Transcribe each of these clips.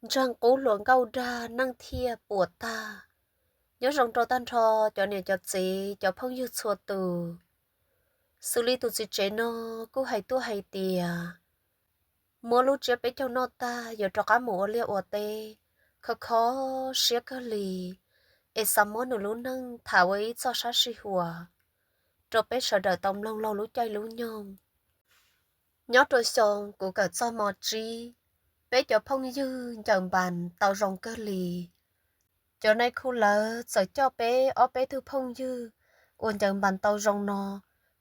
Ntseeg qub hluas nkauj dag neeg thiaj puas tag. Nyob zoo rau tag nrho cov niam cov txiv cov phooj ywg txhua tus. Xws li tus txiv tsev no kuj hais tuaj hais tias muab lub tsiab peb caug noj tag yuav rov qab mus ua liaj ua teb, kho kho siab kawg li, es xav muab nws lub neej tham ua ib txoj sab sij huam rau peb sawv daws tau mloog laug lub caij lub nyoog. Nyob rau xyoo kuv kawm txog mos tsib, peb cov phooj ywg ncaws npas tau zoo kawg li. Cov nai khu lawv txawm coj peb ob peb tug phooj ywg uas ncaws npas tau zoo no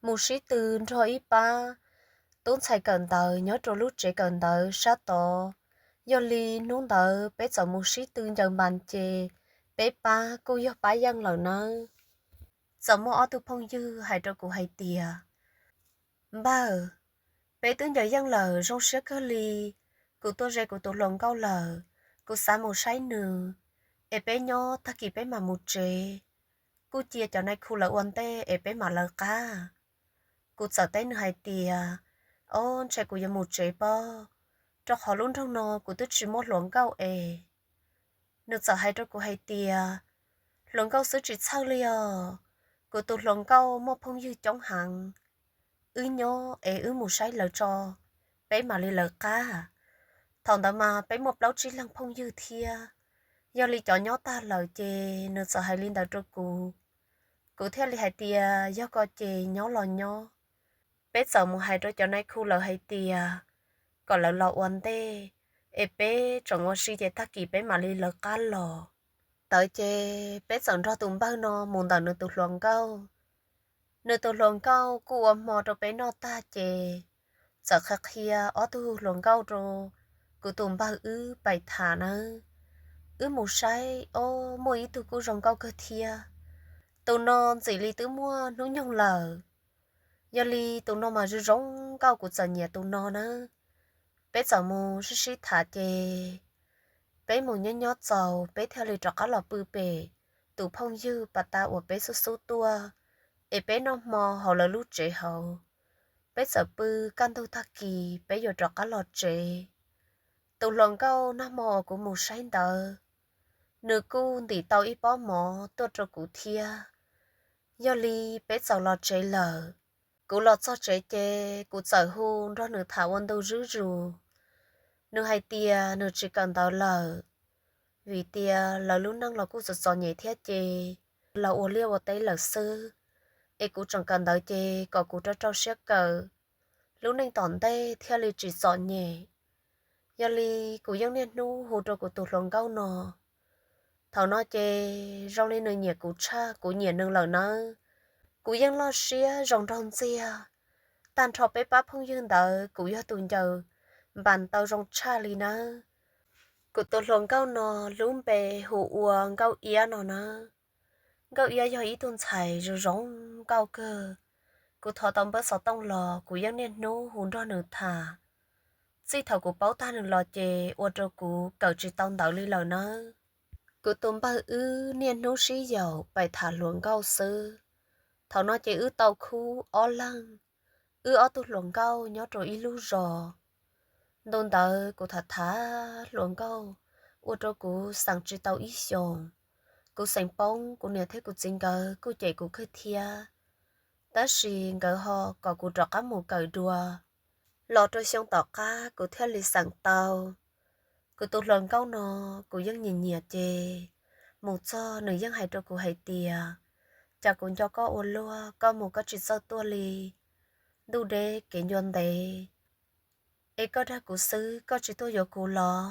mus sib tw nrog ib pab tub ntxhais kawm ntawv nyob rau lub tsev kawm ntawv sab tod. Yog li hnub ntawd peb txawm mus sib tw ncaws npas ces peb pab kuj yog pab yeej lawm nawb. Txawm muaj ob tug phooj ywg hais rau kuv hais tias, Npawg, peb twb ncaws yeej lawm zoo siab kawg li. Kuv tuaj ze kuv tus hluas nkauj lawm, kuv xav mus saib nws, es peb nyob tag kis peb mam mus tsev. Kuj cia cov nai khu lawv ua ntej es peb mam lawv qab. Kuv txawm teb nws hais tias, Ob, ntshe kuv yuav mus tsev pob, rau qhov lub nroog no kuv twb tsis muaj hluas nkauj es. Nws txawm hais rau kuv hais tias, Hluas nkauj xwb tsis txhawj li os, kuv tus hluas nkauj muaj phooj ywg coob heev. Wb nyob es wb mus saib lawv tso, peb mam li lawv qab. Thaum ntawd mas peb muaj plaub tsib leeg phooj ywg thiab. Yog li cov nyob tag lawm ces nws txawm hais li ntawd rau kuv. Kuv thiaj li hais tias, Yog ko ces nyob los nyob. Peb txawm mus hais rau cov nai khu lawv hais tias kom lawv los ua ntej, es peb tseem ua si ces tag kis peb mam li lawv qab los. Tawd ces peb txawm nrog tus npawg no mus ntawm nws tus hluas nkauj. Nws tus hluas nkauj kuj ua hmo rau peb noj tag ces txawm qhia qhia ob tug hluas nkauj rau kuv tus npawg wb pais tham nawb. Wb mus saib, ob, muaj ib tug kuj zoo nkauj kawg thiab. Tus no ntxim li twb muaj hnub nyoog lawm. Yog li tus no mas zoo zoo nkauj, kuv txawm nyiam tus no nawb. Peb txawm mus sib sib tham ces peb mus nyob nyob txaus peb thiaj li rov qab los pw pem tus phooj ywg pas tas uas peb xub xub tuaj, es peb noj hmo hauv lawv lub tsev hauv. Peb txawm pw kaj ntug tag kis peb yuav rov qab los tsev. Tus hluas nkauj nag hmo uas kuv mus saib ntawd, nws kuj ntim tau ib pob mov tuaj rau kuv thiab. Yog li peb txawm los tsev lawm. Kuv los txog tsev ces kuv txawm hu nrog nws tham ua ntu zuj zus. Nws hais tias nws tsis kawm ntawv lawm, vim tias lawv lub neej los kuj txom txom nyem thiab ces los ua liaj ua teb lawm xwb, es kuv tseem kawm ntawv ces kom kuv rau rau siab kawm, lub neej tom ntej thiaj li tsis txom nyem. Yog li kuv yeej niaj hnub hu rau kuv tus hluas nkauj no. Thaum no ces zoo li nws nyiam kuv tshaj kuv nyiam nws lawm nawb. Kuv yeej loj siab zoo nraug ntxiag, tag nrho peb pab phooj ywg ntawd kuv yog tus ncaws npas tau zoo tshaj li nawb. Kuv tus hluas nkauj no lub npe hu ua Nkauj Iab no nawb. Nkauj Iab yog ib tug ntxhais zoo zoo nkauj kawg. Kuv thov tau npawb xov tooj los kuv yeej niaj hnub hu nrog nws tham. Txij thaum kuv paub tag nws los ces ua rau kuv kawm tsis tau ntawv li lawm nawb. Kuv tus npawg wb niaj hnub sib yaum pais tham hluas nkauj xwb. Thaum no ces wb tau khub ob leeg, wb ob tug hluas nkauj nyob rau ib lub zos. Ntu ntawd kuv tham tham hluas nkauj ua rau kuv xeem tsis tau ib xyoos. Kuv xeem poob, kuv niam thiab kuv txiv nkawd kuj cem kuv kawg thiab, tab sis nkawd ho kom kuv rov qab mus kawm dua. Los rau xyoo tom qab kuv thiaj li xeem tau. Kuv tus hluas nkauj no kuv yeej nyiam nyiam ces mus txog nws yeej hais rau kuv hais tias, cas kuv nco koj ua luaj, koj mus koj tsis txawj tuaj li. Ntuj deb kev ncua ntev, es koj dag kuv xwb koj tsis tuaj yuav kuv los?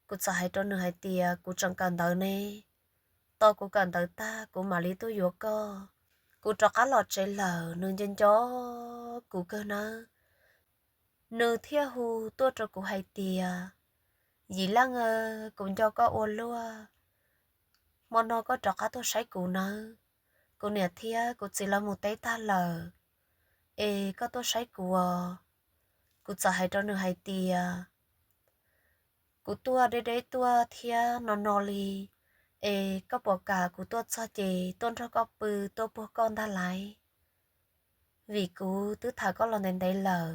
Kuv txawm hais rau nws hais tias kuv tseem kawm ntawv ne, tos kuv kawm ntawv tag kuv mam li tuaj yuav koj. Kuv rov qab los tsev lawm nws nco nco kuv kawg nawb. Nws thiaj hu tuaj rau kuv hais tias, Yim Leej, kuv nco koj ua luaj, hmo no koj rov qab tuaj saib kuv nawb. Kuv niam thiab kuv txiv lawv mus teb tag lawm, es koj tuaj saib kuv os. Kuv txawm hais rau nws hais tias, Kuv tuaj deb deb tuaj thiab no no li, es koj puas kam kuv tuaj txog ces tuaj nrog koj pw tuaj puag koj ntag lauj? Vim kuv twb tham koj los ntev ntev lawm,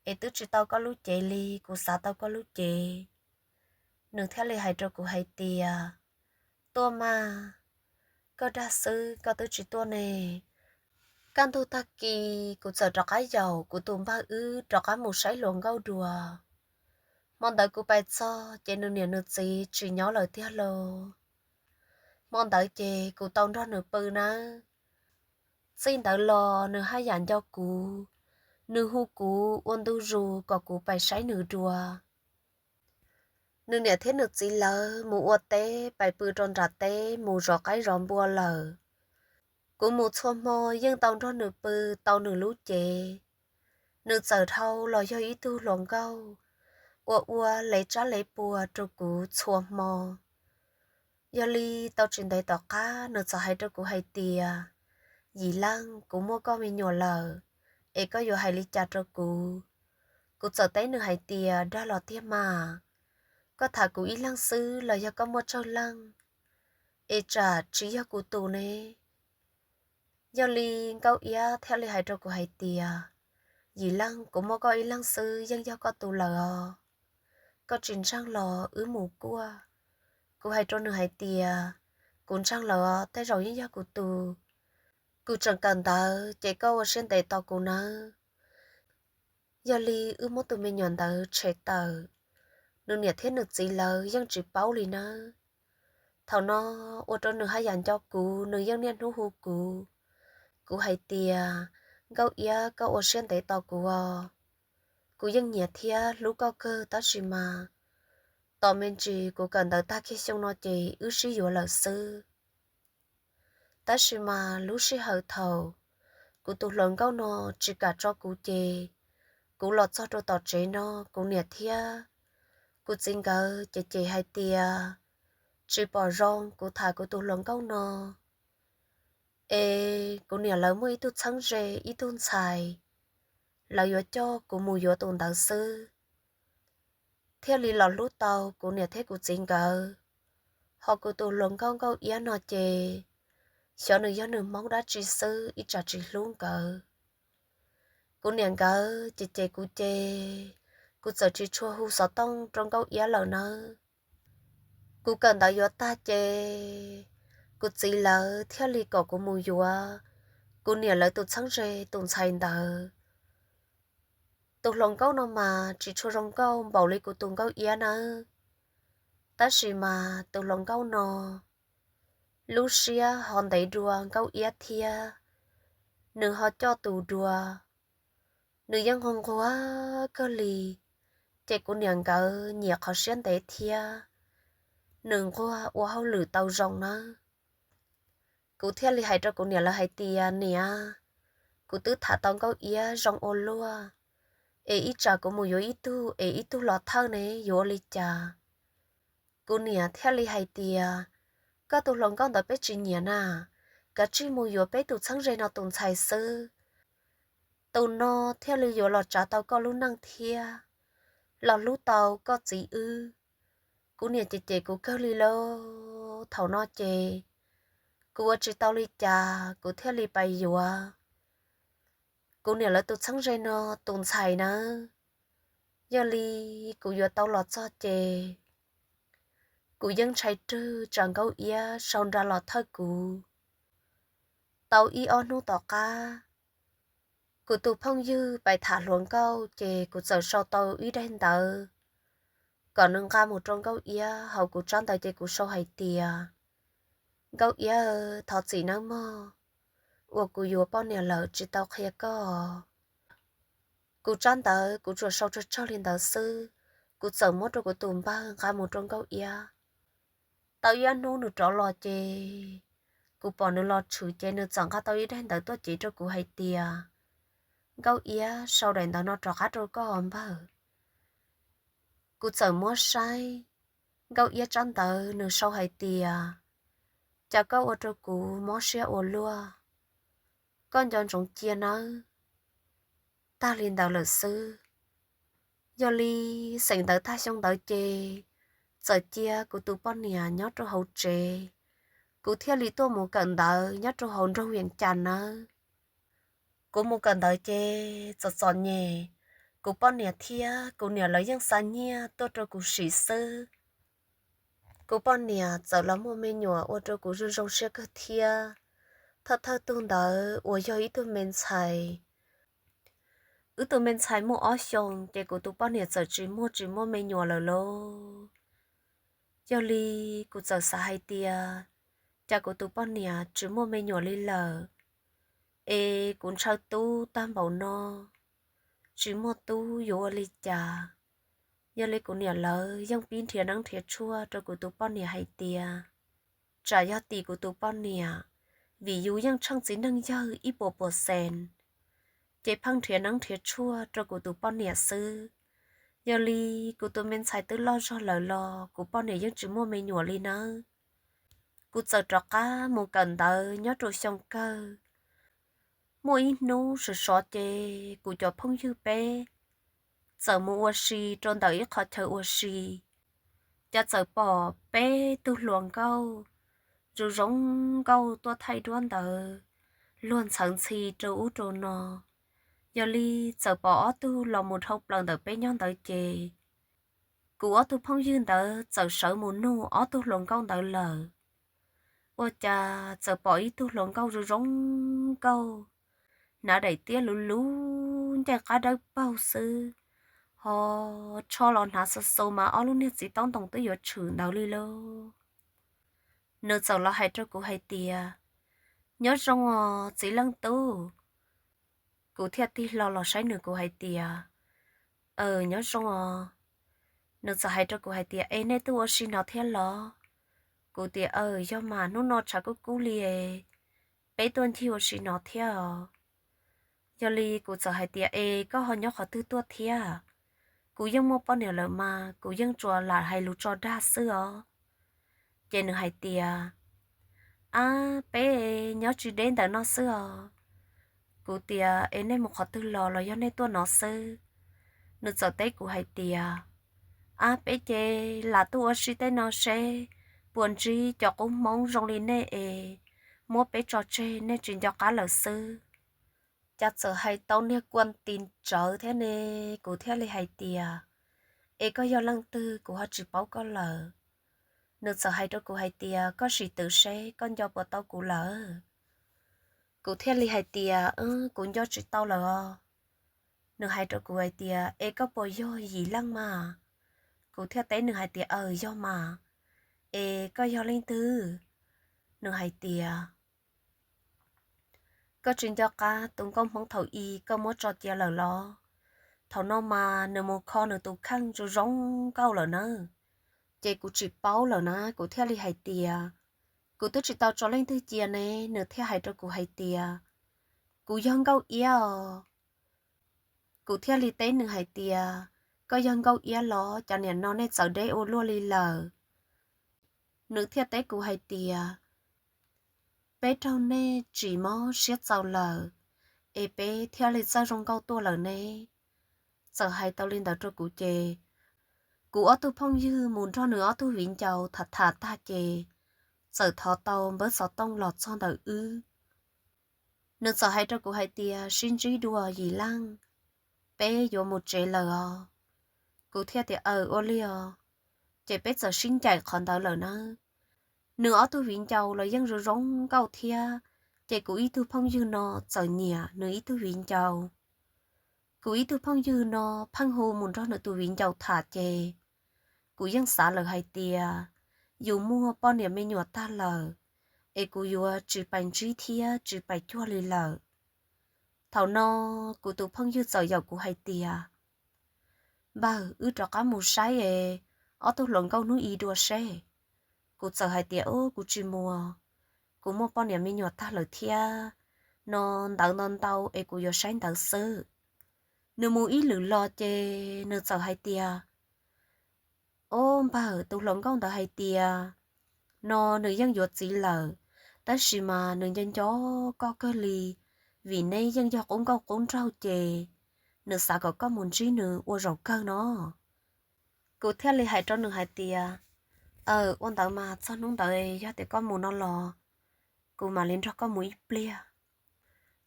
es twb tsis tau koj lub cev li, kuv xav tau koj lub cev. Nws thiaj li hais rau kuv hais tias, Tuaj mas, koj dag xwb koj twb tsis tuaj ne. Kaj ntug tag kis kuv txawm rov qab yaum kuv tus npawg wb rov qab mus saib hluas nkauj dua. Hmo ntawd kuv pais txog ces nws niam nws txiv tsis nyob lawm tiag lauj. Hmo ntawd ces kuv tau nrog nws pw nawb. Txij ntawd los nws haj yam nco kuv, nws hu kuv ua ntu zus kom kuv pais saib nws dua. Nws niam thiab nws txiv lawv mus ua teb, pais pw rau nram teb mus zov qaib zov npua lawm. Kuv mus txhua hmo yeej tau nrog nws pw tau nws lub cev. Nws txawm dhau los yog ib tug hluas nkauj uas ua lev tsab lev puag rau kuv txhua hmo. Yog li tau tsis ntev tom qab nws txawm hais rau kuv hais tias, Yim Leej, kuv muaj koj me nyuam lawm, es koj yuav hais li cas rau kuv? Kuv txawm teb nws hais tias, Dag los tiag mas, koj tham kuv ib leeg xwb los yog koj muaj tsawg leej, es tsam tsis yog kuv tus ne? Yog li Nkauj Iab thiaj li hais rau kuv hais tias, Yim Leej, kuv muaj koj ib leeg xwb yeej yog koj tus lawm os. Koj tsis ntseeg los wb mus kuaj. Kuv hais rau nws hais tias, Kuv ntseeg lawm os, tej zaum yeej yog kuv tus. Kuv tseem kawm ntawv ces koj ua siab ntev tos kuv nawb. Yog li wb muab tus me nyuam ntawd tshem tawm, nws niam thiab nws txiv lawv yeej tsis paub li nawb. Thaum no ua rau nws haj yam nco kuv, nws yeej niaj hnub hu kuv. Kuv hais tias, Nkauj Iab, koj ua siab ntev tos kuv os. Kuv yeej nyiam thiab hlub koj kawg tab sis mas tos me ntsis kuv kawm ntawv tag kiag xyoo no ces wb sib yuav lawm xwb. Tab sis mas lub sij hawm thaum kuv tus hluas nkauj no tsis kam tso kuv ces kuv los txog rau tom tsev no, kuv niam thiab kuv txiv nkawd ces cem hais tias tsis pom zoo kuv tham kuv tus hluas nkauj no, es kuv niam lawv muaj ib tug txheeb ze ib tug ntxhais, lawv yuav coj kuv mus yuav tus ntawd xwb thiaj li los hlub tau kuv niam thiab kuv txiv nkawd. Ho kuv tus hluas nkauj Nkauj Iab no ces xyov nws yog nws hmoob dab tsi xwb ib tsam tsis hlub nkawd. Kuv niam nkawd ces cem kuv ces kuv txawm tsis tshua hu xov tooj rau Nkauj Iab lawm nawb. Kuv kawm ntawv yuav tag ces kuv txiv lawv thiaj li kom kuv mus yuav kuv niam lawv tus txheeb ze tus ntxhais ntawd. Tus hluas nkauj no mas tsis tshua zoo nkauj npaum li kuv tus Nkauj Iab nawb. Tab sis mas tus hluas nkauj no lub siab ho ntev dua Nkauj Iab thiab, nws ho coj tus dua. Nws yeej nquag nquag kawg li, ces kuv niam nkawd nyiam qhov siab ntev thiab nws nquag ua hauj lwm tau zoo nawb. Kuv thiaj li hais rau kuv niam lawv hais tias, Niam, kuv twb tham tau Nkauj Iab zoo ua luaj, es ib tsam kuv mus yuav ib tug es ib tug los thawj ne yuav ua li cas? Kuv niam thiaj li hais tias, Koj tus hluas nkauj ntawd peb tsis nyiam na, kav tsij mus yuav peb tus txheeb ze no tus ntxhais xwb. Tus no thiaj li yuav los tsav tau koj lub neej thiab los hlub tau koj txiv wb. Kuv niam ces cem kuv kawg li lauj. Thaum no ces kuv ua tsis tau li cas kuv thiaj li pais yuav kuv niam lawv tus txheeb ze no tus ntxhais nawb. Yog li kuv yuav tau los txog ces kuv yeej ntshai rwg tsam Nkauj Iab sau nra los thawj kuv. Tau ib ob hnub tom qab, kuv tus phooj ywg pais tham hluas nkauj ces kuv txawm sau tau ib daim ntawv kom nws nqa mus rau Nkauj Iab. Hauv kuv tsab ntawv ces kuv sau hais tias, Nkauj Iab, thov txim nawb mog, uas kuv yuav poj niam lawm tsis tau qhia koj. Kuv tsab ntawv kuv tsuas sau tsawg tsawg li ntawd xwb, kuv txawm muab rau kuv tus npawg nqa mus rau Nkauj Iab. Tau ib ob hnub nws rov los ces kuv pom nws los tshwm ces nws txawm nqa tau ib daim ntawv tuaj cev rau kuv hais tias, Nkauj Iab, sau daim ntawv no rov qab rau koj os npawg. Kuv txawm muab saib, Nkauj Iab tsab ntawv nws sau hais tias, Cas koj ua rau kuv mob siab ua luaj, koj nco ntsoov cia nawb. Tag li ntawd lawm xwb. Yog li xeem ntawv tag xyoo ntawd ces txawm cia kuv tus poj niam nyob rau hauv tsev, kuv thiaj li tuaj mus kawm ntawv nyob rau hauv nroog Vias Cas nawb. Kuv mus kawm ntawv ces txom txom nyem, kuv poj niam thiab kuv niam lawv yeej xa nyiaj tuaj rau kuv sim xwb. Kuv poj niam txawm los muaj me nyuam ua rau kuv zoo zoo siab kawg thiab. Thawj thawj tug ntawd uas yog ib tug me ntxhais, wb tus me ntxhais muaj ob xyoos ces kuv tus poj niam txawm tsis muaj tsis muaj me nyuam lawm lauj. Yog li kuv txawm xav hais tias, cas kuv tus poj niam tsis muaj me nyuam li lawm, es kuv ntshaw tub tag npaum no, tsis muaj tub yuav ua li cas. Yog li kuv niam lawv yeej pib nrhiav neeb nrhiav tshuaj rau kuv tus poj niam hais tias, tsam yog tim kuv tus poj niam, vim yus yeej tsheej txiv neej yawg ib puas puas xees, ces pheej nrhiav neeb nrhiav tshuaj rau kuv tus poj niam xwb. Yog li kuv tus me ntxhais twb loj zog lawm los kuv poj niam yeej tsis muaj me nyuam li nawb. Kuv txawm rov qab mus kawm ntawv nyob rau xyoo kawg. Muaj ib hnub sov sov ces kuv cov phooj ywg peb txawm mus ua si rau ntawm ib qho chaw ua si, cas txawm pom peb tug hluas nkauj zoo zoo nkauj tuaj thaij duab ntawd, luag ntxhawv ntxhi rau ub rau no. Yog li txawm pom ob tug los mus dhau plaws ntawm peb nyob ntawd ces kuv ob tug phooj ywg ntawd txawm sawv mus nug ob tug hluas nkauj ntawd lawm. Ua cas txawm pom ib tug hluas nkauj zoo zoo nkauj, hnav daim tiab luv luv, ncaij qab dawb paug xwb, ho tsho los hnav xu xu mas ob lub niag txiv taub ntoo twb yuav tshwm ntawd li lauj. Nws txawm los hais rau kuv hais tias, nyob zoo os txiv leej tub. Kuv thiaj tig hlo los saib nws, kuv hais tias, aw nyob zoo os. Nws txawm hais rau kuv hais tias, es nej tuaj ua si no thiab los? Kuv tias, aw yog mas, hnub no tshav kub kub li, peb tuaj ncig ua si no thiab os. Yog li kuv txawm hais tias, es koj ho nyob qhov twg tuaj thiab? Kuv yeej muaj poj niam lawm mas kuv yeej tsuas lam hais lus tso dag xwb os. Ces nws hais tias, ab peb nyob tsis deb ntawm no xwb os. Kuv tias, es nej mus qhov twg los los yog nej tuaj no xwb? Nws txawm teb kuv hais tias, ab peb ces lam tuaj ua si tej no seb puas ntsib cov qub hmoob zoo li nej es muab peb tso tseg, nej tsis nco qab lawm xwb. Cas txawm hais tau niag kuaj ti tsawv thiab ne. Kuv thiaj li hais tias, es koj yog leej twg kuv ho tsis paub koj lawm. Nws txawm hais rau kuv hais tias, koj sim twv seb koj nco puas tau kuv lawm. Kuv thiaj li hais tias, kuv nco tsis tau lawm os. Nws hais rau kuv hais tias, es koj puas yog Yim Leej mas? Kuv thiaj teb nws hais tias, aw yog mas. Es koj yog leej twg? Nws hais tias, koj tsis nco qab tus nkauj hmoob thaum i koj muab tso cia lawm los? Thaum no mas nws mus kho nws tus kheej zoo zoo nkauj lawm na, ces kuv tsis paub lawm na. Kuv thiaj li hais tias, kuv twb tsis tau tso leej twg cia ne. Nws thiaj hais rau kuv hais tias, kuv yog Nkauj Iab os. Kuv thiaj li teb nws hais tias, koj yog Nkauj Iab los cas nim no nej txawv deb ua luaj li lawm? Nws thiaj teb kuv hais tias, peb raug nej tsim mob siab txaus lawm, es peb thiaj li txawj zoo nkauj tuaj lawm ne. Txawm hais tau li ntawd rau kuv ces, kuv ob tug phooj ywg mus nrog nws ob tug viv ncaus tham tham tag ces, txawm thov tau npawb xov tooj los txog ntawm wb. Nws txawm hais rau kuv hais tias, sib ntsib dua Yim Leej, peb yuav mus tsev lawm os. Kuv thiaj tias, aw ua li os. Ces peb txawm sib ncaim qhov ntawd lawm nawb. Nws ob tug viv ncaus los yeej zoo zoo nkauj thiab, ces kuv ib tug phooj ywg no txawm nyiam nws ib tug viv ncaus. Kuv ib tug phooj ywg no pheej hu mus nrog nws tus viv ncaus tham ces, kuv yeej xav lawm hais tias, yus muaj poj niam me nyuam tag lawm, es kuv yuav tsis pais ntsib thiab tsis pais cuag li lawm. Thaum no, kuv tus phooj ywg txawm yaum kuv hais tias, npawg, wb rov qab mus saib es ob tug hluas nkauj hnub i dua seb. Kuv txawm hais tias, ub, kuv tsis mus, kuv muaj poj niam me nyuam tag lawm thiab, no ntawv ntau ntau es kuv yuav saib ntawv xwb. Nws mus ib lwm los ces nws txawm hais tias, ob, npawg, tus hluas nkauj ntawd hais tias, no nws yeej yuav txiv lawm, tab sis mas nws nco nco koj kawg li, vim neb yeej yog qub nkauj qub nraug ces nws xav kom koj mus ntsib nws ua zaum kawg no. Kuv thiaj li hais rau nws hais tias, aw, ua ntawd mas txog hnub ntawd yog tias koj mus no los, kuv mam li nrog koj mus ib pliag.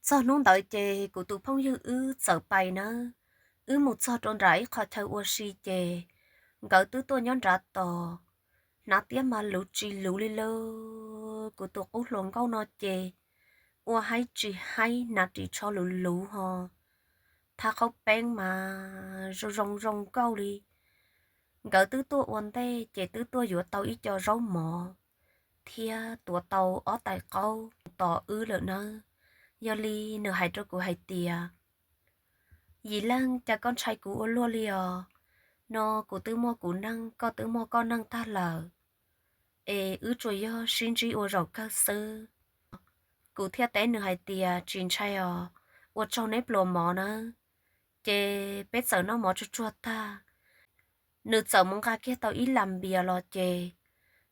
Txog hnub ntawd ces kuv tus phooj ywg wb txawm pais nawb. Wb mus txog rau nram ib qho chaw ua si ces nkawd twb tuaj nyob nrad tos. Hnav tiab mas luv tsis luv li lauj. Kuv tus qub hluas nkauj no ces ua haib tsis haib, hnav ris tsho luv luv ho thaj qaub peeb mas zoo zoo zoo nkauj li. Nkawd twb tuaj ua ntej ces twb tuaj yuav tau ib co zaub mov thiab tuav tau ob tais qaub tos wb lawm nawb. Yog li nws hais rau kuv hais tias, Yim Leej, cas koj ntshai kuv ua luaj li os? No kuv twb muaj kuv neej, koj twb muaj koj neej tag lawm, es wb tsuas yog sib ntsib ua zaum kawg xwb. Kuv thiaj teb nws hais tias, Tsis ntshai os, ua tsaug neb pluas mov nawb, ces peb txawm noj mov tsuag tsuag tag, nws txawm mus nqa kiag tau ib las npias los ces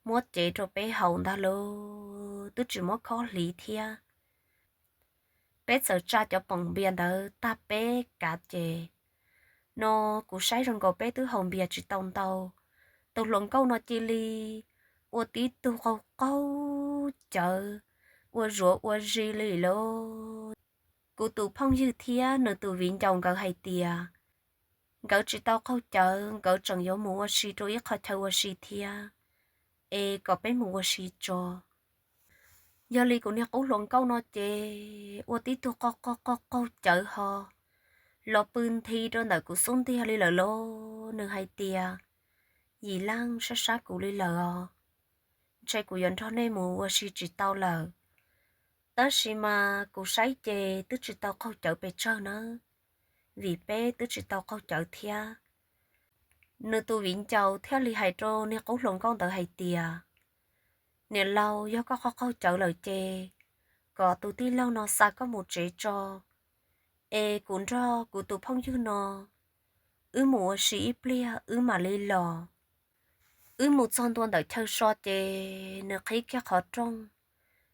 muab cev rau peb haus ntag lauj, twb tsis muab khob hliv thiab. Peb txawm tsa cov poom npias ntawd tag peb kav ces, no kuv saib zoo nkaus peb twb haus npias tsis tau ntau, tus hluas nkauj no cia li ua tib tug qaug qaug cawv, ua zuav ua zis li lauj. Kuv tus phooj ywg thiab nws tus viv ncaus nkawd hais tias nkawd tsis tau qaug cawv, nkawd tseem yuav mus ua si rau ib qho chaw ua si thiab, es kom peb mus ua si tso. Yog li kuv niag qub hluas nkauj no ces ua tib tug qaug qaug qaug qaug cawv ho los pw nthi rau ntawm kuv xub ntiag li lawm lauj. Nws hais tias, Yim Leej, sab sab kuv li lawm os, ntshe kuv yuav nrog nej mus ua si tsis tau lawm. Tab sis mas kuv saib ces twb tsis tau qaug cawv pes tsawg nawb, vim peb twb tsis tau qaug cawv thiab. Nws tus viv ncaus thiaj li hais rau niag qub hluas nkauj ntawd hais tias, Niam laus, yog koj qaug qaug cawv lawm ces kom tus tij laug no xa koj mus tsev tso, es kuv nrog kuv tus phooj ywg no wb mus ua si ib pliag wb mam li los. Wb mus txog ntua ntawm chaw so ces nws qhib kiag qhov rooj,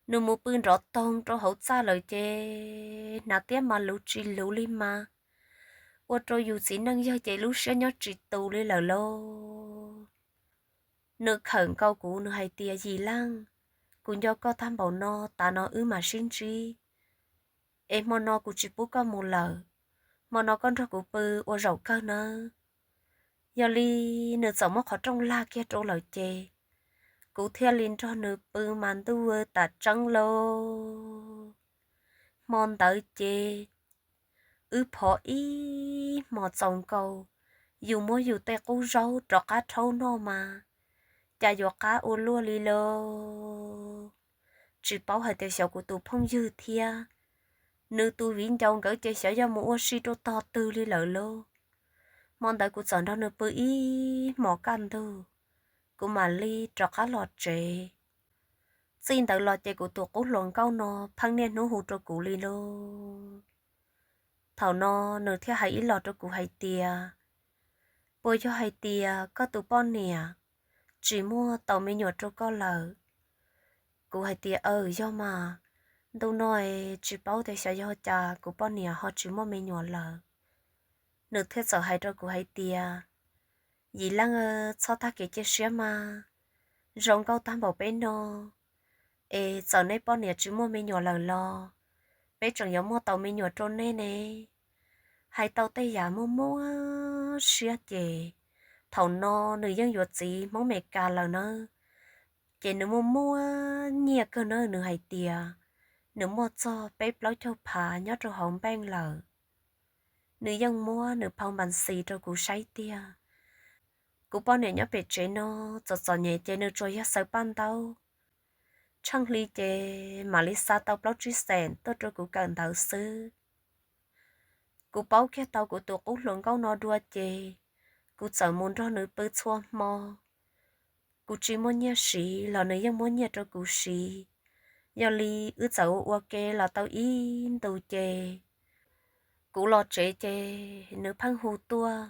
nws mus pw nrov toog rau hauv txaj lawm ces hnav tiab mas luv tsis luv li mas, ua rau yus txiv neej yawg ces lub siab nyob tsis tus li lawm lauj. Nws khawm nkaus kuv, nws hais tias, Yim Leej, kuv nco koj tag npaum no, tas no wb mam sib ntsib, es hmo no kuv tsis pub koj mus lawm, hmo no koj nrog kuv pw ua zaum kawg nawb. Yog li nws txawm muab qhov rooj lag kiag rau lawm ces kuv thiaj li nrog nws pw mas ntuj aw, tas tseeb lauj. Hmo ntawd ces wb phov ib hmos txaus nkaus, yus muab yus tej qub zaub rov qab rhaub noj mas cas yuav qab ua luaj li lauj. Tsis paub hais tias xyov kuv tus phooj ywg thiab nws tus viv ncaus nkawd ces xyov yog mus ua si rau tog twg li lawm lauj. Hmo ntawd kuv txawm nrog nws pw ib hmos kaj ntug, kuv mam li rov qab los tsev. Txij ntawd los ces kuv tus qub hluas nkauj no pheej niaj hnub hu rau kuv li lauj. Thaum no nws thiaj hais ib los rau kuv hais tias, Puas yog hais tias koj tus poj niam tsis muaj tau me nyuam rau koj lawm? Kuv hais tias, Aws, yog mas, ntuj no tsis paub tias xyov yog cas kuv poj niam ho tsis muaj me nyuam lawm. Nws thiaj txawm hais rau kuv hais tias, Yim Leej, txhob tag kev cia siab mas, zoo nkauj tag npaum peb no, es txawm nej poj niam tsis muaj me nyuam lawm los peb tseem yuav muaj tau me nyuam rau nej ne. Hais tau tej yam muaj muaj siab ces thaum no nws yeej yuav txiv Hmoob Meskas lawm nawb. Ces nws muaj muaj nyiaj kawg nawb, nws hais tias nws muaj txog peb plaub caug phav nyob rau hauv npeej lawm. Nws yeej muab nws phau npas xis rau kuv saib tiag. Kuv poj niam nyob pem tsev no txom txom nyem ces nws tsuas yog xaws paj ntaub, tsheej hli ces mam li xa tau plaub tsib xees tuaj rau kuv kawm ntawv xwb. Kuv paub kiag tau kuv tus qub hluas nkauj no dua ces kuv txawm mus nrog nws pw txhua hmo. Kuv tsis muaj nyiaj siv los nws yeej muab nyiaj rau kuv siv, yog li wb txawm ua ua ke los tau ib ntus ces kuv los tsev ces nws pheej hu tuaj.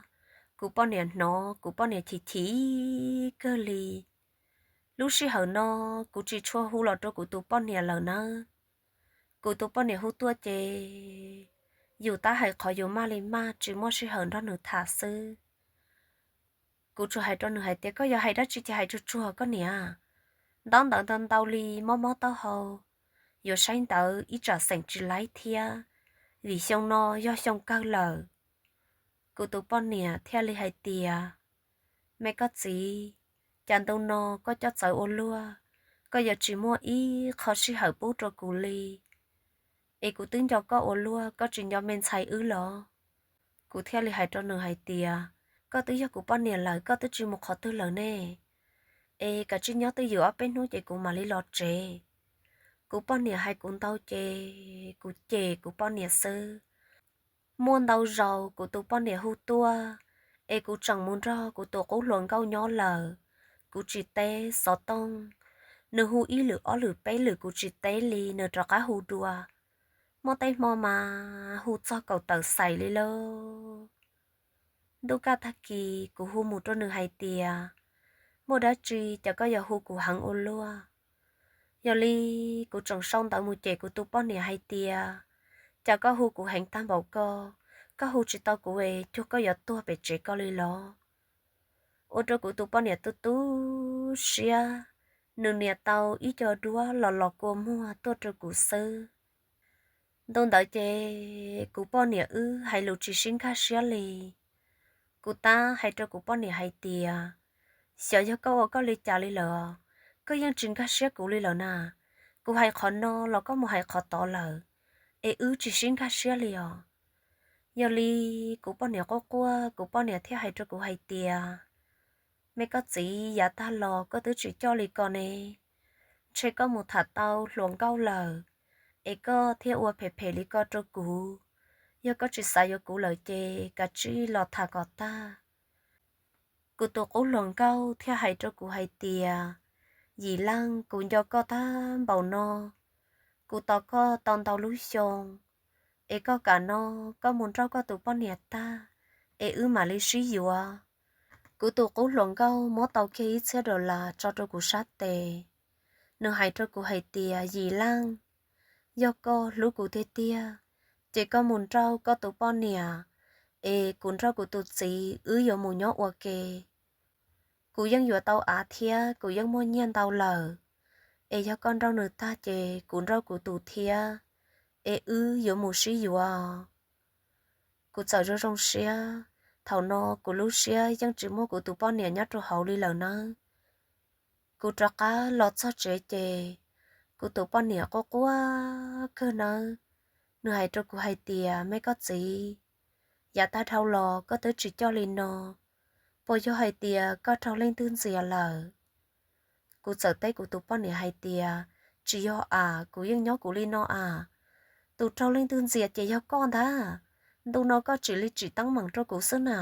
Kuv poj niam hnov, kuv poj niam chim chim kawg li. Lub sij hawm no kuv tsis tshua hu los rau kuv tus poj niam lawm nawb. Kuv tus poj niam hu tuaj ces yus tab hais qhov yus maj li maj tsis muaj sij hawm nrog nws tham xwb. Kuv tsuas hais rau nws hais tias, Koj yuav hais dab tsi ces hais tsuag tsuag koj niam. Ntaub ntawv ntau ntau li, mob mob taub hau, yuav saib ntawv ib tsam xeem tsis laib thiab, vim xyoo no yog xyoo kawg lawm. Kuv tus poj niam thiaj li hais tias, Me koj txiv, Cas ntu no koj coj txawv ua luaj, koj yuav tsis muaj ib qho sij hawm pub rau kuv li. Es kuv twb nco koj ua luaj, koj tsis nco me ntxhais wb los? Kuv thiaj li hais rau nws hais tias, koj twb yog kuv poj niam lawm, koj twb tsis mus qhov twg lawm ne. Es kav tsij nyob twj ywm ob peb hnub ces kuv mam li los tsev. Kuv poj niam hais kuv ntau ces kuv cem kuv poj niam xwb. Muaj ntau zaus kuv tus poj niam hu tuaj, es kuv tseem mus nrog kuv tus qub hluas nkauj nyob lawm, kuv tsis teb xov tooj. Nws hu ib lwm ob lwm peb lwm kuv tsis teb li, nws rov qab hu dua. Muaj tej hmo mas hu txog kaum tawm xais li lauj. Ntuj kaj tag kis kuv hu mus rau nws hais tias, muaj dab tsi cas koj yuav hu kuv heev ua luaj? Yog li kuv tseem sau ntawv mus cem kuv tus poj niam hais tias, cas koj hu kuv heev tag npaum ko, koj hu tsis tau kuv es cuag koj yuav tuag pem tsev ko li los? Ua rau kuv tus poj niam tu tu siab, nws nias tau ib co duab los los kua muag tuaj rau kuv xwb. Ntu ntawd ces kuv poj niam wb hais lus tsis sib nkag siab li. Kuv tab hais rau kuv poj niam hais tias, xyov yog koj ua koj li cas li lawm, koj yeej tsis nkag siab kuv li lawm na. Kuv hais qhov no los koj mus hais qhov tod lawm, es wb tsis sib nkag siab li os. Yog li kuv poj niam quaj quaj, kuv poj niam thiaj hais rau kuv hais tias, me koj txiv, yav tag los koj twb tsis coj li ko ne. Ntshe koj mus tham tau hluas nkauj lawm, es koj thiaj ua phem phem li ko rau kuv. Yog koj tsis xav yuav kuv lawm ces kav tsij los tham kom tag. Kuv tus qub hluas nkauj thiaj hais rau kuv hais tias, Yim Leej, kuv nco koj tag npaum no, kuv tos koj tau ntau lub xyoo, es koj kam no koj mus nrauj koj tus poj niam tag, es wb mam li sib yuav. Kuv tus qub hluas nkauj muab tau kiag ib txhiab dollar tso rau kuv sab tes. Nws hais rau kuv hais tias, Yim Leej, yog koj hlub kuv tiag tiag, ces koj mus nrauj koj tus poj niam, es kuv nrauj kuv tus txiv wb yuav mus nyob ua ke. Kuv yeej yuav tau av thiab kuv yeej muaj nyiaj ntau lawm, es yog koj nrauj nws tag ces kuv nrauj kuv tus thiab, es wb yuav mus sib yuav. Kuv txawm zoo zoo siab, thaum no kuv lub siab yeej tsis muaj kuv tus poj niam nyob rau hauv li lawm nawb. Kuv rov qab los txog tsev ces kuv tus poj niam quaj quaj kawg nawb. Nws hais rau kuv hais tias, me koj txiv, yav tag dhau los koj twb tsis coj li no, puas yog hais tias koj raug leej twg ntxias lawm? Kuv txawm teb kuv tus poj niam hais tias, tsis yog as, kuv yeej nyob kuv li no as. Tus raug leej twg ntxias ces yog koj ntag. Ntu no koj tsim li tsim teeb meem rau kuv xwb na.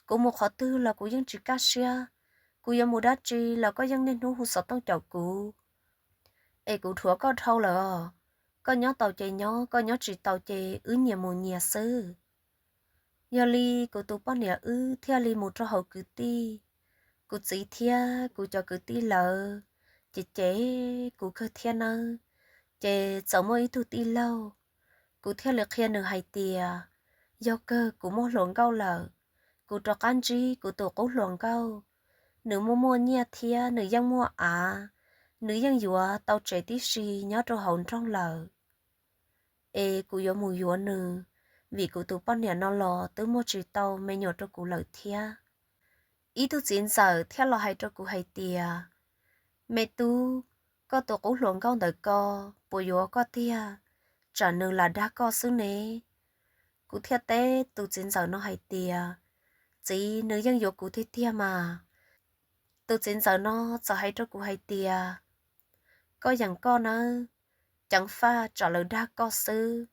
Kuv mus qhov twg los kuv yeej tsis kaj siab, kuv yuav mus dab tsi los koj yeej niaj hnub hu xov tooj caum kuv. Es kuv dhuav koj dhau lawm os. Koj nyob tau ces nyob, koj nyob tsis tau ces wb nyias mus nyias xwb. Yog li kuv tus poj niam wb thiaj li mus rau hauv kwv tij. Kuv txiv thiab kuv cov kwv tij lawv ces cem kuv kawg thiab nawb. Ces txawm muaj ib tug tij laug, kuv thiaj li qhia nws hais tias, yog kawg kuv muaj hluas nkauj lawm, kuv rov qab ntsib kuv tus qub hluas nkauj. Nws muaj muaj nyiaj thiab nws yeej muaj av, nws yeej yuav tau tsev tib si nyob rau hauv nroog lawm. Es kuv yuav mus yuav nws, vim kuv tus poj niam no los twb muaj tsis tau me nyuam rau kuv lawm thiab. Ib tug txiv ntxawm thiaj los hais rau kuv hais tias, me tub, koj tus qub hluas nkauj ntawm ko puas yuav koj tiag, tsam nws lam dag koj xwb ne. Kuv thiaj teb tus txiv ntxawm no hais tias, txiv, nws yeej yuav kuv tiag tiag mas. Tus txiv ntxawm no txawm hais rau kuv hais tias, koj yeem koj nawb, ceev faj tsam lawv dag koj xwb.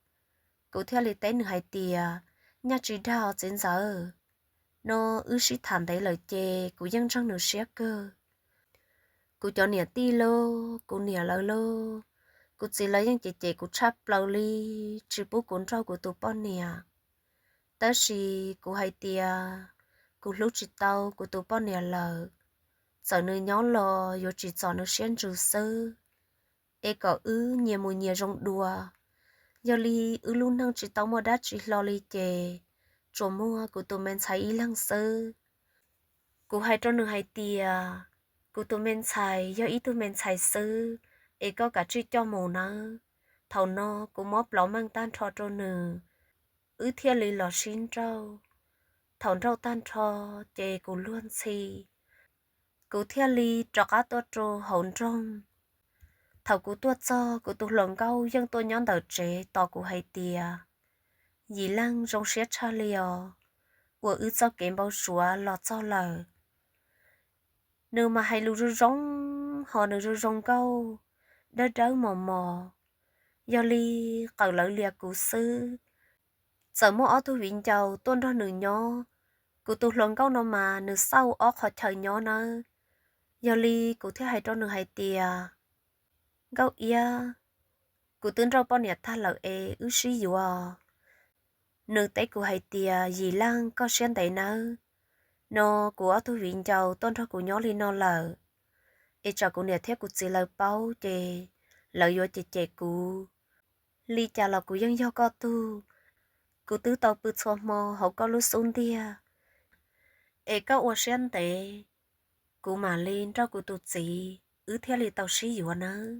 Kuv thiaj li teb nws hais tias, nyaj tsis dag os txiv ntxawm, no wb sib tham ntev lawm ces kuv yeej ntseeg nws siab kawg. Kuv cov niam tij lauj, kuv niam lawv lauj, kuv txiv lawv yeej cem cem kuv tshaj plaws li, tsis pub kuv nrauj kuv tus poj niam. Tab sis kuv hais tias kuv hlub tsis tau kuv tus poj niam lawm, txawm nws nyob los yuav tsis txom nws siab ntsws xwb, es kom wb nyias mus nyias zoo dua. Yog li wb lub neej tsis tau muaj dab tsi hlo li ces tsuas muaj kuv tus me ntxhais ib leeg xwb. Kuv hais rau nws hais tias, kuv tus me ntxhais yog ib tug me ntxhais xwb, es koj kav tsij coj mus nawb. Thaum no kuv muab plov meej tag nrho rau nws, wb thiaj li los sib nrauj. Thaum nrauj tag nrho ces kuv luag ntxhi. Kuv thiaj li rov qab tuaj rau hauv nroog. Thaum kuv tuaj txog, kuv tus hluas nkauj yeej tuaj nyob ntawm tsev tos kuv hais tias, Yim Leej, zoo siab tshaj li os, uas wb txoj kev npau suav los txog lawm. Nws mas hais lus zoo zoo, ho nws zoo zoo nkauj, dawb dawb mos mos, yog li qawm lawv lias kuv xwb. Txawm muaj ob tug viv ncaus tuaj nrog nws nyob, kuv tus hluas nkauj no mas nws xauj ob qhov chaw nyob nawb. Yog li kuv thiaj hais rau nws hais tias, Nkauj Iab, kuv twb nrauj poj niam tag lawm es wb sib yuav. Nws teb kuv hais tias, Yim Leej, koj siab ntev nawb, no kuv ob tug viv ncaus tuaj nrog kuv nyob li no lawm, es tsam kuv niam thiab kuv txiv lawv paub ces lawv yuav cem cem kuv. Li cas los kuv yeej yog koj tug, kuv twb tau pw txhua hmo hauv koj lub xub ntiag, es koj ua siab ntev, kuv mam li nrauj kuv tus txiv wb thiaj li tau sib yuav nawb.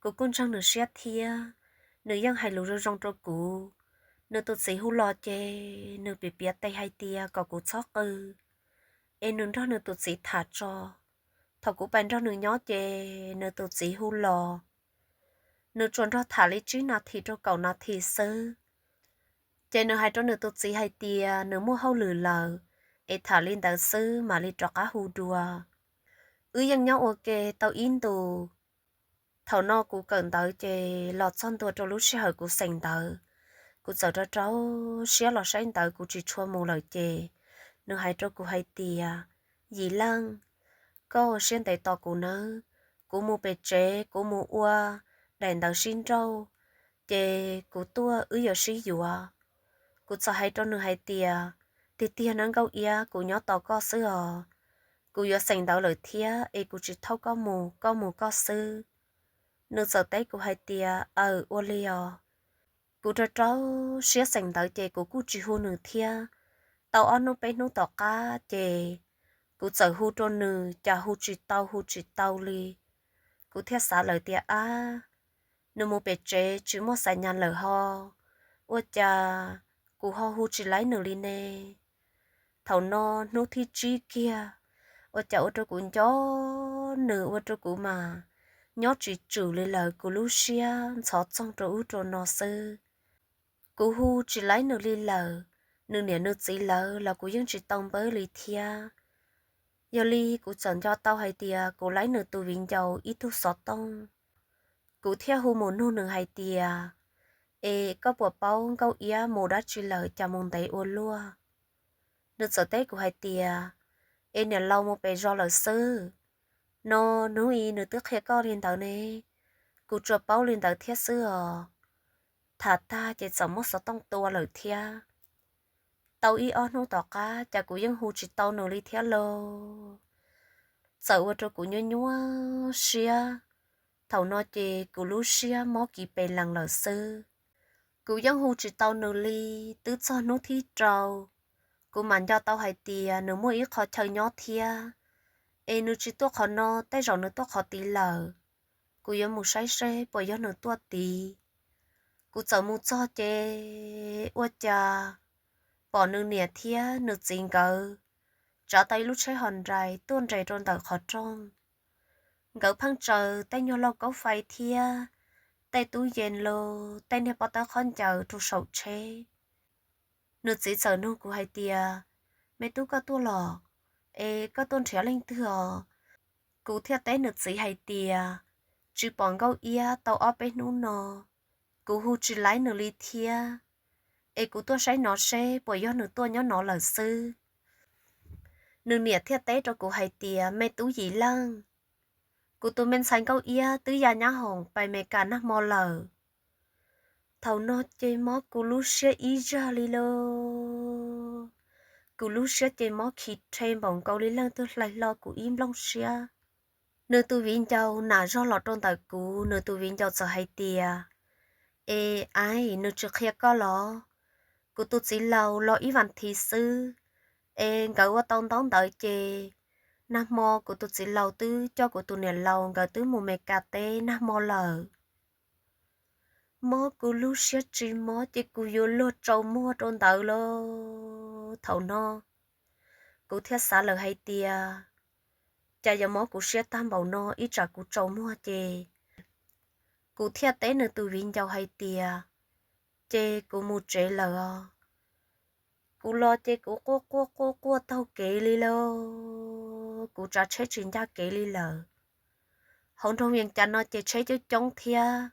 Kuv kuj ntseeg nws siab thiab, nws yeej hais lus zoo zoo rau kuv. Nws tus txiv hu los ces nws piav piav tes hais tias kom kuv txhob qw, es nws nrog nws tus txiv tham tso. Thaum kuv pais nrog nws nyob ces nws tus txiv hu los, nws tsuas nrog tham li tsib nas this rau kaum nas this xwb. Ces nws hais rau nws tus txiv hais tias nws muaj hauj lwm lawm, es tham li ntawd xwb mam li rov qab hu dua. Wb yeej nyob ua ke tau ib ntus. Thaum no kuv kawm ntawv ces los txog ntua rau lub sij hawm kuv xeem ntawv, kuv txawm rau rau siab los saib ntawv kuv tsis tshua mus lawm ces nws hais rau kuv hais tias, Yim Leej, koj ua siab ntev tos kuv nawb, kuv mus pem tsev kuv mus ua daim ntawv sib nrauj, ces kuv tuaj wb yuav sib yuav. Kuv txawm hais rau nws hais tias, Tiag tiag nawb Nkauj Iab, kuv nyob tos koj xwb os. Kuv yuav xeem ntawv lawm thiab es kuv tsis thauj koj mus, koj mus koj xwb. Nws txawm teb kuv hais tias, Aws, ua li os. Kuv rau rau siab xeem ntawv ces kuv kuj tsis hu nws thiab. Tau ob hnub peb hnub tom qab ces kuv txawm hu rau nws cas hu tsis tau hu tsis tau li. Kuv thiaj xav lawm tias, Ab, nws mus pem tsev tsis muaj xa nyas lawm ho, ua cas kuv ho hu tsis laib nws li ne? Thaum no hnub thib tsib kiag, ua cas ua rau kuv nco nws ua rau kuv mas nyob tsis tswm li lawm, kuv lub siab ntxhov txoog rau ub rau no xwb. Kuv hu tsis laib nws li lawm, nws niam nws txiv lawv los kuv yeej tsis tau npawb li thiab. Yog li kuv txawm nco tau hais tias kuv laib nws tus viv ncaus ib tug xov tooj. Kuv thiaj hu mus nug nws hais tias, Es koj puas paub Nkauj Iab mus dab tsi lawm cas mus ntev ua luaj? Nws txawm teb kuv hais tias, Es niam laus mus pem zos lawm xwb. No, hnub i nws twb qhia koj li ntawd ne, kuv tsuas paub li ntawd thiab xwb os. Tham tag ces txawm muab xov tooj tua lawm thiab. Tau ib ob hnub tom qab cas kuv yeej hu tsis tau nws li thiab lauj. Txawm ua rau kuv nyuaj nyuaj siab. Thaum no ces kuv lub siab mob kiv pes lees lawm xwb. Kuv yeej hu tsis tau nws li. Twb txog hnub thib rau, kuv mam nco tau hais tias nws muaj ib qho chaw nyob thiab, es nws tsis tuaj qhov no tej zaum nws tuaj qhov tid lawm. Kuv yuav mus saib seb puas yog nws tuaj tid. Kuv txawm mus txog ces ua cas pom nws niam thiab nws txiv nkawd tsav tau ib lub tsheb hos nrais tuaj nres rau ntawm qhov rooj. Nkawd pheej tsaws tej nyuag lauj kaub fais thiab tej tub yees los tej niag pob tawb khaub ncaws rau saum tsheb. Nws txiv txawm nug kuv hais tias, Me tub, koj tuaj los? Es koj tuaj nrhiav leej twg os? Kuv thiaj teb nws txiv hais tias, Tsis pom Nkauj Iab tau ob peb hnub no, kuv hu tsis laib nws li thiab, es kuv tuaj saib no seb puas yog nws tuaj nyob no lawm xwb. Nws niam thiaj teb rau kuv hais tias, Me tub Yim Leej, kuv tus me ntxhais Nkauj Iab twb ya nyab hoom pais Mes Kas nag hmo lawm. Thaum no ces mob kuv lub siab ib zaj li lauj. Kuv lub siab ces mob khi rhe npaum nkaus li leej twg hlais hlo kuv ib nplooj siab. Nws tus viv ncaus nam zog los rau ntawm kuv, nws tus viv ncaus txawm hais tias, Es aib, nws tsis qhia koj los? Kuv tus txiv laus los ib vas thiv xwb, es nkawd ua tau ntaub ntawv ces nag hmo kuv tus txiv laus twb coj kuv tus niam laus nkawd twb mus Mes Kas teb nag hmo lawm. Mob kuv lub siab tsis mob ces kuv yuav luag tsaus muag rau ntawd lauj. Thaum no kuv thiaj xav lawm hais tias, cas yuav mob kuv siab tag npaum no, ib tsam kuv tsaus muag ces. Kuv thiaj teb nws tus viv ncaus hais tias, ces kuv mus tsev lawm os. Kuv los ces kuv quaj quaj quaj quaj taug kev li lawm, kuv tsav tsheb tsis ncaj kev li lawm. Hauv nroog Vias Cas no ces tsheb coob coob thiab.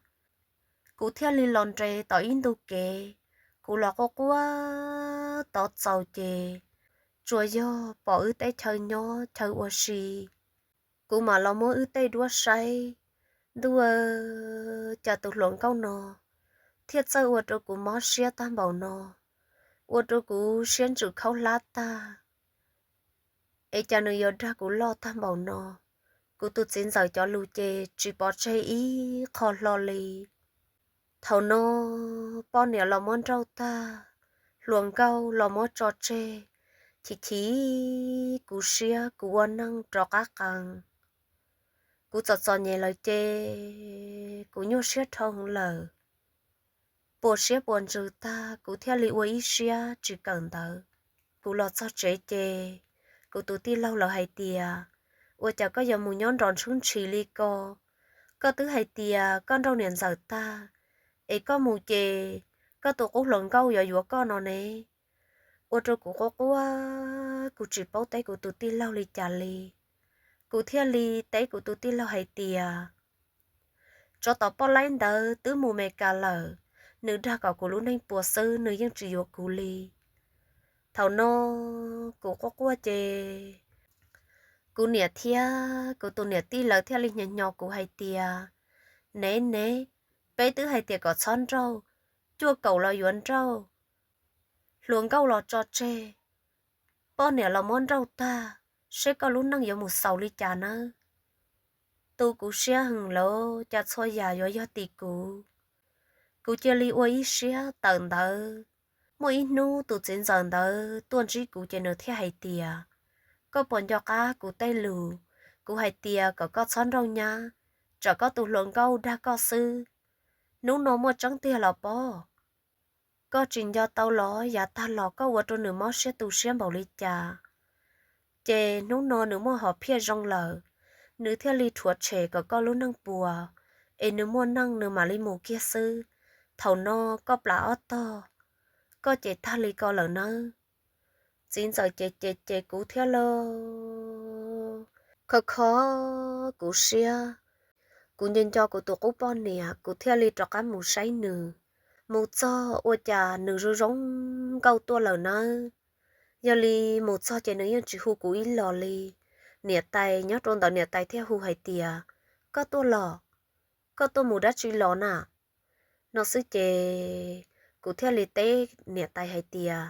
Kuv thiaj li los nres tom ib ntu kev, kuv los quaj quaj tod txaus ces tsuas yog pom wb teb chaws nyob chaw ua si. Kuv mam los muab wb tej duab saib, ntuj, cas tus hluas nkauj no thiaj txawj ua rau kuv mob siab tag npaum no, ua rau kuv siab ntsws khaub hlab tag. Es cas nws yuav dag kuv loj tag npaum no? Kuv tus txiv ntxawm cov lus ces tsis pov tseg ib qho hlo li. Thaum no poj niam los muab nrauj tag, hluas nkauj los muab tso tseg, chim chim kuv siab kuv ua neej rov qab qees. Kuv txom txom nyem lawm ces kuv nyuaj siab dhau heev lawm. Puas siab puas ntsws tag kuv thiaj li ua ib siab tsis kawm ntawv. Kuv los txog tsev ces kuv tus tij laug lawv hais tias, ua cas koj yuav mus nyob nrov ntshwb ntshis li ko? Koj twb hais tias koj nrauj niam ntxawm tag, es koj mus ces koj tus qub hluas nkauj yuav yuav koj no ne. Ua rau kuv quaj quaj, kuv tsis paub teb kuv tus tij laug li cas li. Kuv thiaj li teb kuv tus tij laug hais tias, tsov tom poj laib ntawd twb mus Mes Kas lawm, nws dag kom kuv lub neej puas xwb, nws yeej tsis yuav kuv li. Thaum no kuv quaj quaj ces kuv niam thiab kuv tus niam tij lawv thiaj li hnyos hnyos kuv hais tias, nev nev, peb twb hais tias kom txhob nrauj, cuaj kaum los yuav nrauj, hluas nkauj los tso tseg, poj niam los muab nrauj tag, seb koj lub neej yuav mus xaus li cas nawb. Tu kuv siab heev lawm, cas txhua yam yuav yog tim kuv. Kuv cia li ua ib siab tawm ntawv. Muaj ib hnub tus txiv ntxawm ntawd tuaj ntsib kuv ces nws thiaj hais tias, koj puas nco qab kuv tej lus? Kuv hais tias kom koj txhob nrauj nyab, tsam koj tus hluas nkauj dag koj xwb. Hnub no muaj tseeb tiag los pob? Koj tsis nco tau los yav tag los koj ua rau nws mob siab tu siab npaum li cas? Ces hnub no nws muaj hom phiaj zoo lawm, nws thiaj li rhuav tshem kom koj lub neej puas, es nws muaj neej nws mam li mus kiag xwb. Thaum no koj plam ob tog, koj ces tag li ko lawm nawb. Txiv ntxawm ces ces ces kuv thiab lauj, kho kho kuv siab. Kuv nco nco kuv tus qub poj niam, kuv thiaj li rov qab mus saib nws. Mus txog ua cas nws zoo zoo nkauj tuaj lawm nawb. Yog li mus txog ces nws yeej tsis hu kuv ib los li. Niam tais nyob rau ntawd niam tais thiaj hu hais tias, koj tuaj los, koj tuaj mus dab tsi los na? No xwb ces kuv thiaj li teb niam tais hais tias,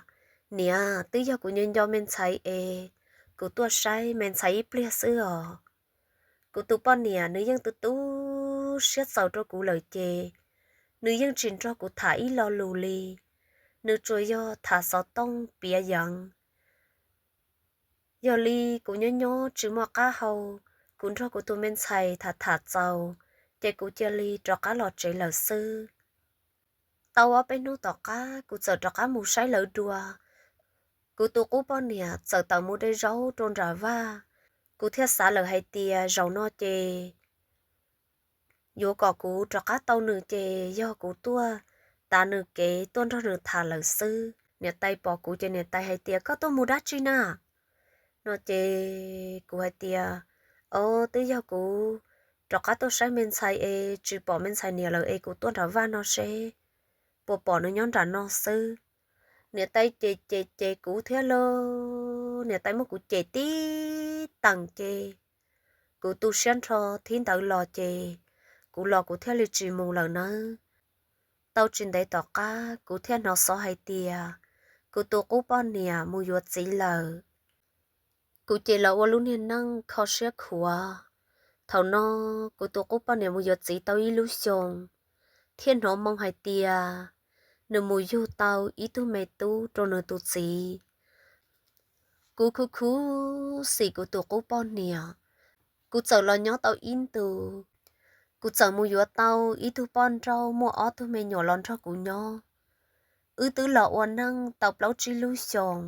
niam, twb yog kuv nco nco me ntxhais es kuv tuaj saib me ntxhais ib pliag xwb os. Kuv tus poj niam nws yeej tu tu siab txaus rau kuv lawm ces nws yeej tsis nrog kuv tham ib lo lus li. Nws tsuas yog tham xov tooj piav yeev. Yog li kuv nyob nyob tsis muaj qab hau, kuv nrog kuv tus me ntxhais tham tham txaus, ces kuv cia li rov qab los tsev lawm xwb. Tau ob peb hnub tom qab kuv txawm rov qab mus saib lawv dua. Kuv tus qub poj niam txawm tawm mus de zaub rau nram vaj, kuv thiaj xav lawm hais tias zaum no ces yuav kom kuv rov qab tau nws ces yog kuv tuaj tav nws kev tuaj nrog nws tham lawm xwb. Niam tais pom kuv ces niam tais hais tias, koj tuaj mus dab tsi na? No ces kuv hais tias, o, twb yog kuv rov qab tuaj saib me ntxhais es tsis pom me ntxhais niam lawm es kuv tuaj nram vaj no seb puas pom nws nyob nram no xwb. Niam tais ces ces ces kuv thiab lauj, niam tais muab kuv cem tib teem ces kuv tu siab nrho thib ntawd los ces kuv los kuv thiaj li tsis mus lawm nawb. Tau tsis ntev tom qab kuv thiaj hnov xov hais tias kuv tus qub poj niam mus yuav txiv lawm. Kuv ces los ua lub niag neej kho siab khuav. Thaum no kuv tus qub poj niam mus yuav txiv tau ib lub xyoo, thiaj hnov moo hais tias nws mus yug tau ib tug me tub rau nws tus txiv. Kuv khuv khuv xim kuv tus qub poj niam, kuv txawm los nyob tau ib ntus, kuv txawm mus yuav tau ib tug poj nrauj muaj ob tug me nyuam los nrog kuv nyob. Wb twb los ua neej tau plaub tsib lub xyoos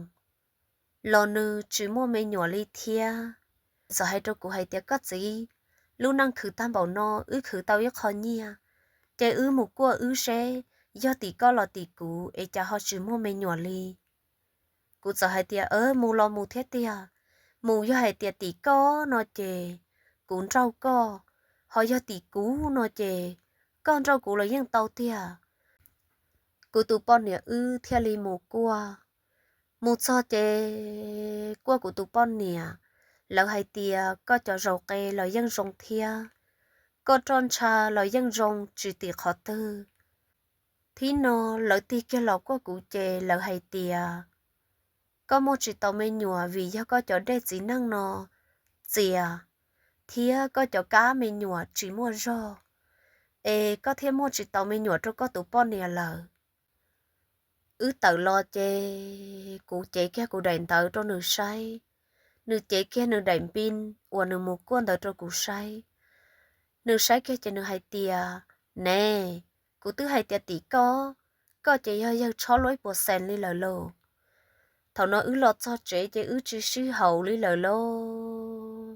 los nws tsis muaj me nyuam li thiab. Txawm hais rau kuv hais tias, koj txiv, lub neej khwv tag npaum no wb khwv tau ib qho nyiaj, ces wb mus kuaj wb seb yog tim koj los tim kuv es cas ho tsis muaj me nyuam li. Kuv txawm hais tias, mus los mus thiab tiag, mus yog hais tias tim koj no ces kuv nrauj koj, ho yog tim kuv no ces koj nrauj kuv los yeej tau tiag. Kuv tus poj niam wb thiaj li mus kuaj. Mus txog ces kuaj kuv tus poj niam, lawv hais tias koj cov zaus qe los yeej zoo thiab, koj roj ntsha los yeej zoo tsis tim qhov twg. Thib no lawv tig kiag los kuaj kuv ces lawv hais tias, koj muaj tsis tau me nyuam vim yog koj cov dej txiv neej no txias, thiab koj cov kab me nyuam tsis muaj zog, es koj thiaj muaj tsis tau me nyuam rau koj tus poj niam lawm. Wb tawm los ces kuv cev kiag kuv daim ntawv rau nws saib, nws cev kiag nws daim npin uas nws mus kuaj ntawd rau kuv saib. Nws saib kiag ces nws hais tias, ne, kuv twb hais tias tim koj, koj ces yog yawg tshob luaj ib puas xees li lawm lauj. Thaum no wb los txog tsev ces wb tsis sib haum li lawm lauj.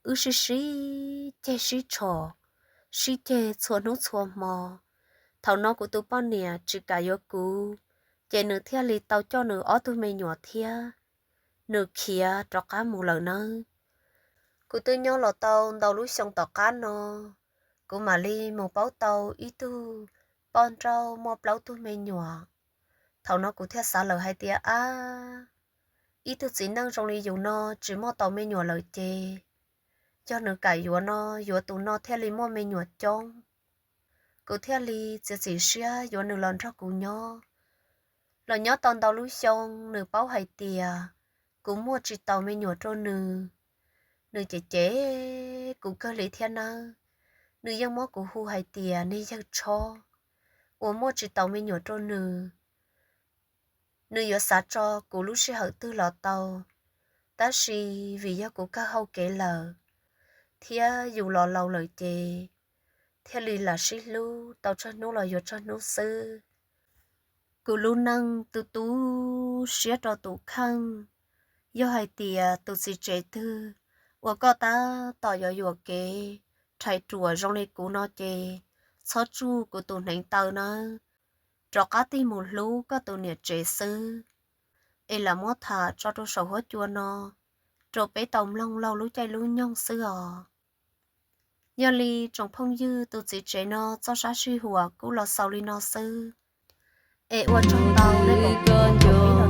Wb sib sib ceg sib tshom, sib ceg txhua hnub txhua hmo. Thaum no kuv tus poj niam tsis kam yuav kuv, ces nws thiaj li tau coj nws ob tug me nyuam thiab nws khiav rov qab mus lawm nawb. Kuv twb nyob los tau ntau lub xyoo tom qab no, kuv mam li mus paub tau ib tug poj nrauj muaj plaub tug me nyuam. Thaum no kuv thiaj xav lawm hais tias, ab, ib tug txiv neej zoo li yus no tsis muaj tau me nyuam lawm ces, yog nws kam yuav no, yuav tus no thiaj li muaj me nyuam coob. Kuv thiaj li txiav txim siab yuav nws los nrog kuv nyob. Los nyob tau ntau lub xyoo, nws paub hais tias kuv muaj tsis taus me nyuam rau nws, nws cem cem kuv kawg li thiab nawb. Nws yeej muab kuv hu hais tias niag yawg tshob uas muaj tsis taus me nyuam rau nws. Nws yuav xav tso kuv lub sij hawm twg los tau, tab sis vim yog kuv kawg hau kev lawm, thiab yus los laus lawm ces thiaj li lam sib hlub tau tsawg hnub los yuav tsawg hnub xwb. Kuv lub neej tu tu siab rau tus kheej. Yog hais tias tus txiv tsev twg uas koj tab tom yuav yuam kev rhais ruam zoo li kuv no ces txhob tsuj kuv tus hneev taw nawb, rov qab tig mus hlub koj tus niam tsev xwb. Es lam muab tham tso rau saum huab cua no rau peb tau mloog laug lub caij lub nyoog xwb os. Yog li tsoom phooj ywg, tus txiv tsev no txoj sab sij huam kuj los xaus li no xwb. Es ua tsaug ntau nej pom